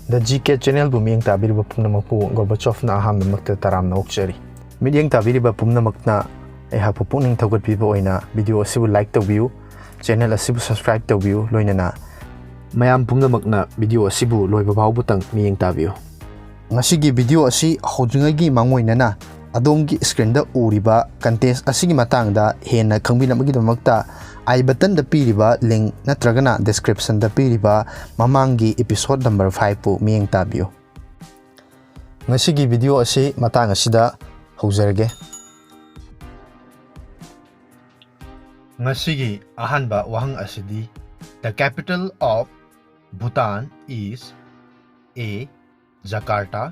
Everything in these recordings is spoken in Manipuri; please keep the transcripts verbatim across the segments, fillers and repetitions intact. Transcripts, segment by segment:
The G K Channelꯕꯨ ꯃꯤꯠꯌꯦꯡ ꯇꯥꯕꯤꯔꯤꯕ ꯄꯨꯝꯅꯃꯛꯄꯨ ꯒꯣꯔꯕꯥꯆꯣꯐꯅ ꯑꯍꯥꯟꯕꯃꯛꯇ ꯇꯔꯥꯝꯅ ꯑꯣꯛꯆꯔꯤ꯫ ꯃꯤꯠꯌꯦꯡ ꯇꯥꯕꯤꯔꯤꯕ ꯄꯨꯝꯅꯃꯛꯅ ꯑꯩꯍꯥꯛꯄꯨ ꯄꯨꯛꯅꯤꯡ ꯊꯧꯒꯠꯄꯤꯕ ꯑꯣꯏꯅ video ꯑꯁꯤꯕꯨ like ꯇꯧꯕꯤꯌꯨ, channel ꯑꯁꯤꯕꯨ subscribe ꯇꯧꯕꯤꯌꯨ, ꯂꯣꯏꯅꯅ ꯃꯌꯥꯝ ꯄꯨꯝꯅꯃꯛꯅ video ꯑꯁꯤꯕꯨ ꯂꯣꯏꯕ ꯐꯥꯎꯕꯇꯪ ꯃꯤꯠꯌꯦꯡ ꯇꯥꯕꯤꯌꯨ꯫ ꯉꯁꯤꯒꯤ video ꯑꯁꯤ ꯍꯧꯗ꯭ꯔꯤꯉꯩꯒꯤ ꯃꯥꯡꯑꯣꯏꯅꯅ ꯑꯗꯣꯝꯒꯤ screenꯗ ꯎꯔꯤꯕ contest ꯑꯁꯤꯒꯤ ꯃꯇꯥꯡꯗ ꯍꯦꯟꯅ ꯈꯪꯕꯤꯅꯕꯒꯤꯗꯃꯛꯇ I buttonꯗ ꯄꯤꯔꯤꯕ link ꯅꯠꯇ꯭ꯔꯒꯅ descriptionꯗ ꯄꯤꯔꯤꯕ ꯃꯃꯥꯡꯒꯤ episode number fiveꯄꯨ ꯃꯤꯠꯌꯦꯡ ꯇꯥꯕꯤꯌꯨ꯫ ꯉꯁꯤꯒꯤ video ꯑꯁꯤ ꯃꯇꯥꯡ ꯑꯁꯤꯗ ꯍꯧꯖꯔꯒꯦ꯫ ꯉꯁꯤꯒꯤ ꯑꯍꯥꯟꯕ ꯋꯥꯍꯪ ꯑꯁꯤꯗꯤ, The capital of Bhutan is A. Jakarta,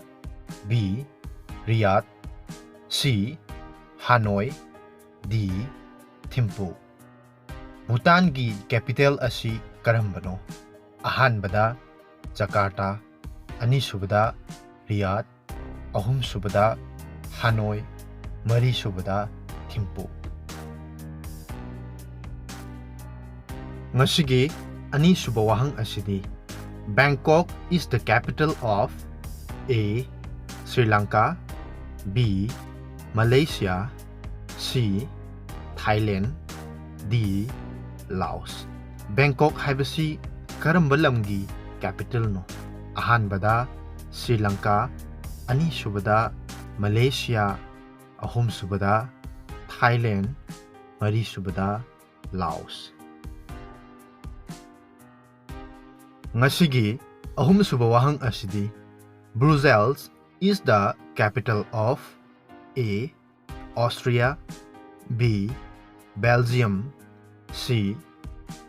B. Riyadh, C. Hanoi, D. Thimphu꯫ ꯚꯨꯇꯥꯟꯒꯤ capital ꯑꯁꯤ ꯀꯔꯝꯕꯅꯣ? ꯑꯍꯥꯟꯕꯗ ꯖꯀꯥꯔꯇꯥ, ꯑꯅꯤꯁꯨꯕꯗ ꯔꯤꯌꯥꯗ, ꯑꯍꯨꯝꯁꯨꯕꯗ ꯍꯥꯅꯣꯏ, ꯃꯔꯤꯁꯨꯕꯗ ꯊꯤꯝꯄꯨ꯫ ꯉꯁꯤꯒꯤ ꯑꯅꯤꯁꯨꯕ ꯋꯥꯍꯪ ꯑꯁꯤꯗꯤ, Bangkok is the capital of A. Sri Lanka, B. Malaysia, C. Thailand, D. Laos꯫ Bangkok ꯍꯥꯏꯕꯁꯤ ꯀꯔꯝꯕ ꯂꯝꯒꯤ capitalꯅꯣ? ꯑꯍꯥꯟꯕꯗ ꯁ꯭ꯔꯤ ꯂꯪꯀꯥ, ꯑꯅꯤꯁꯨꯕꯗ ꯃꯂꯦꯁꯤꯌꯥ, ꯑꯍꯨꯝꯁꯨꯕꯗ ꯊꯥꯏꯂꯦꯟ, ꯃꯔꯤꯁꯨꯕꯗ ꯂꯥꯑꯣꯁ꯫ ꯉꯁꯤꯒꯤ ꯑꯍꯨꯝꯁꯨꯕ ꯋꯥꯍꯪ ꯑꯁꯤꯗꯤ, Brussels is the capital of A. Austria, B. Belgium, C.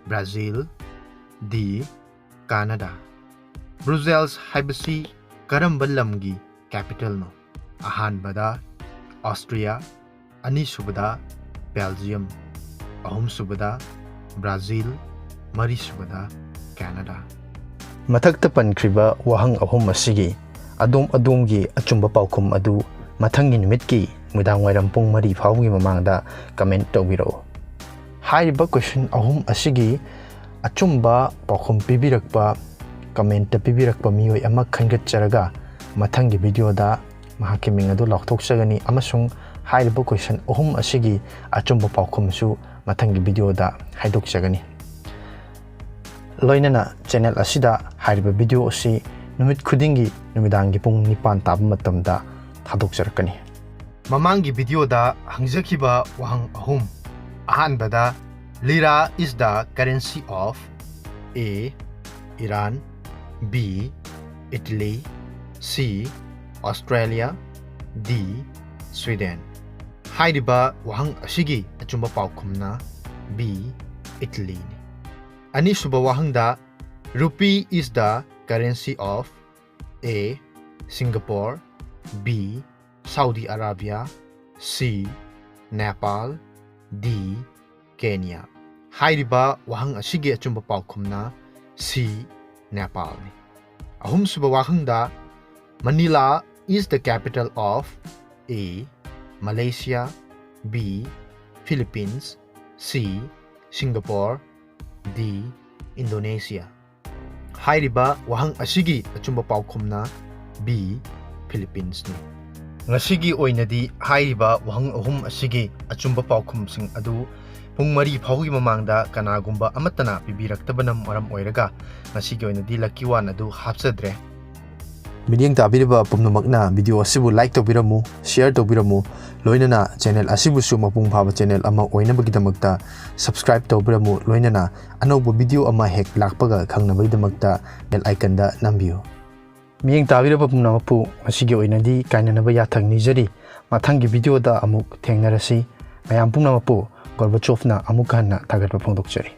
Brazil, D. Canada꯫ Brussels ꯍꯥꯏꯕꯁꯤ ꯀꯔꯝꯕ ꯂꯝꯒꯤ capitalꯅꯣ? ꯑꯍꯥꯟꯕꯗ Austria, ꯑꯅꯤꯁꯨꯕꯗ Belgium, ꯑꯍꯨꯝꯁꯨꯕꯗ Brazil, ꯃꯔꯤꯁꯨꯕꯗ Canada꯫ ꯃꯊꯛꯇ ꯄꯟꯈ꯭ꯔꯤꯕ ꯋꯥꯍꯪ ꯑꯍꯨꯝ ꯑꯁꯤꯒꯤ ꯑꯗꯣꯝ ꯑꯗꯣꯝꯒꯤ ꯑꯆꯨꯝꯕ ꯄꯥꯎꯈꯨꯝ ꯑꯗꯨ ꯃꯊꯪꯒꯤ ꯅꯨꯃꯤꯠꯀꯤ ꯅꯨꯃꯤꯗꯥꯡꯋꯥꯏꯔꯝ ꯄꯨꯡ ꯃꯔꯤ ꯐꯥꯎꯕꯒꯤ ꯃꯃꯥꯡꯗ comment ꯇꯧꯕꯤꯔꯛꯎ꯫ ꯍꯥꯏꯔꯤꯕ question ꯑꯍꯨꯝ ꯑꯁꯤꯒꯤ ꯑꯆꯨꯝꯕ ꯄꯥꯎꯈꯨꯝ ꯄꯤꯕꯤꯔꯛꯄ ꯀꯃꯦꯟꯇ ꯄꯤꯕꯤꯔꯛꯄ ꯃꯤꯑꯣꯏ ꯑꯃ ꯈꯟꯒꯠꯆꯔꯒ ꯃꯊꯪꯒꯤ ꯚꯤꯗꯤꯑꯣꯗ ꯃꯍꯥꯛꯀꯤ ꯃꯤꯡ ꯑꯗꯨ ꯂꯥꯎꯊꯣꯛꯆꯒꯅꯤ ꯑꯃꯁꯨꯡ ꯍꯥꯏꯔꯤꯕ ꯀꯣꯏꯁꯟ ꯑꯍꯨꯝ ꯑꯁꯤꯒꯤ ꯑꯆꯨꯝꯕ ꯄꯥꯎꯈꯨꯝꯁꯨ ꯃꯊꯪꯒꯤ ꯚꯤꯗꯤꯑꯣꯗ ꯍꯥꯏꯗꯣꯛꯆꯒꯅꯤ꯫ ꯂꯣꯏꯅꯅ ꯆꯦꯅꯦꯜ ꯑꯁꯤꯗ ꯍꯥꯏꯔꯤꯕ ꯚꯤꯗꯤꯑꯣ ꯑꯁꯤ ꯅꯨꯃꯤꯠ ꯈꯨꯗꯤꯡꯒꯤ ꯅꯨꯃꯤꯗꯥꯡꯒꯤ ꯄꯨꯡ ꯅꯤꯄꯥꯟ ꯇꯥꯕ ꯃꯇꯝꯗ ꯊꯥꯗꯣꯛꯆꯔꯛꯀꯅꯤ꯫ ꯃꯃꯥꯡꯒꯤ ꯚꯤꯗꯤꯑꯣꯗ ꯍꯪꯖꯈꯤꯕ ꯋꯥꯍꯪ ꯑꯍꯨꯝ꯫ ꯑꯍꯥꯟꯕꯗ, Lira is the currency of A, Iran, B, Italy, C, Australia, D, Sweden꯫ ꯍꯥꯏꯔꯤꯕ ꯋꯥꯍꯪ ꯑꯁꯤꯒꯤ ꯑꯆꯨꯝꯕ ꯄꯥꯎꯈꯨꯝꯅ B, Italyꯅꯤ꯫ ꯑꯅꯤꯁꯨꯕ ꯋꯥꯍꯪꯗ, Rupee is the currency of A, Singapore, B, Saudi Arabia, C, Nepal, D, Kenya꯫ ꯍꯥꯏꯔꯤꯕ ꯋꯥꯍꯪ ꯑꯁꯤꯒꯤ ꯑꯆꯨꯝꯕ ꯄꯥꯎꯈꯨꯝꯅ C, Nepalꯅꯤ꯫ ꯑꯍꯨꯝꯁꯨꯕ ꯋꯥꯍꯪꯗ, Manila is the capital of A, Malaysia, B, Philippines, C, Singapore, D, Indonesia꯫ ꯍꯥꯏꯔꯤꯕ ꯋꯥꯍꯪ ꯑꯁꯤꯒꯤ ꯑꯆꯨꯝꯕ ꯄꯥꯎꯈꯨꯝꯅ B, Philippines ꯅꯤ꯫ ꯉꯁꯤꯒꯤ ꯑꯣꯏꯅꯗꯤ ꯍꯥꯏꯔꯤꯕ ꯋꯥꯍꯪ ꯑꯍꯨꯝ ꯑꯁꯤꯒꯤ ꯑꯆꯨꯝꯕ ꯄꯥꯎꯈꯨꯝꯁꯤꯡ ꯑꯗꯨ ꯄꯨꯡ ꯃꯔꯤ ꯐꯥꯎꯒꯤ ꯃꯃꯥꯡꯗ ꯀꯅꯥꯒꯨꯝꯕ ꯑꯃꯠꯇꯅ ꯄꯤꯕꯤꯔꯛꯇꯕꯅ ꯃꯔꯝ ꯑꯣꯏꯔꯒ ꯉꯁꯤꯒꯤ ꯑꯣꯏꯅꯗꯤ lucky one ꯑꯗꯨ ꯍꯥꯞꯆꯗ꯭ꯔꯦ꯫ ꯃꯤꯠꯌꯦꯡ ꯇꯥꯕꯤꯔꯤꯕ ꯄꯨꯝꯅꯃꯛꯅ ꯚꯤꯗꯤꯑꯣ ꯑꯁꯤꯕꯨ like ꯇꯧꯕꯤꯔꯝꯃꯨ, share ꯇꯧꯕꯤꯔꯝꯃꯨ, ꯂꯣꯏꯅꯅ ꯆꯦꯅꯦꯜ ꯑꯁꯤꯕꯨꯁꯨ ꯃꯄꯨꯡ ꯐꯥꯕ ꯆꯦꯅꯦꯜ ꯑꯃ ꯑꯣꯏꯅꯕꯒꯤꯗꯃꯛꯇ subscribe ꯇꯧꯕꯤꯔꯝꯃꯨ, ꯂꯣꯏꯅꯅ ꯑꯅꯧꯕ ꯚꯤꯗꯤꯑꯣ ꯑꯃ ꯍꯦꯛ ꯂꯥꯛꯄꯒ ꯈꯪꯅꯕꯒꯤꯗꯃꯛꯇ bell iconꯗ ꯅꯝꯕꯤꯌꯨ꯫ ꯃꯤꯠꯌꯦꯡ ꯇꯥꯕꯤꯔꯕ ꯄꯨꯝꯅꯃꯛꯄꯨ ꯉꯁꯤꯒꯤ ꯑꯣꯏꯅꯗꯤ ꯀꯥꯏꯅꯅꯕ ꯌꯥꯊꯪ ꯅꯤꯖꯔꯤ꯫ ꯃꯊꯪꯒꯤ ꯚꯤꯗꯤꯑꯣꯗ ꯑꯃꯨꯛ ꯊꯦꯡꯅꯔꯁꯤ꯫ ꯃꯌꯥꯝ ꯄꯨꯝꯅꯃꯛꯄꯨ ꯒꯣꯔꯕꯥꯆꯣꯚꯅ ꯑꯃꯨꯛ ꯍꯟꯅ ꯊꯥꯒꯠꯄ ꯐꯣꯡꯗꯣꯛꯆꯔꯤ꯫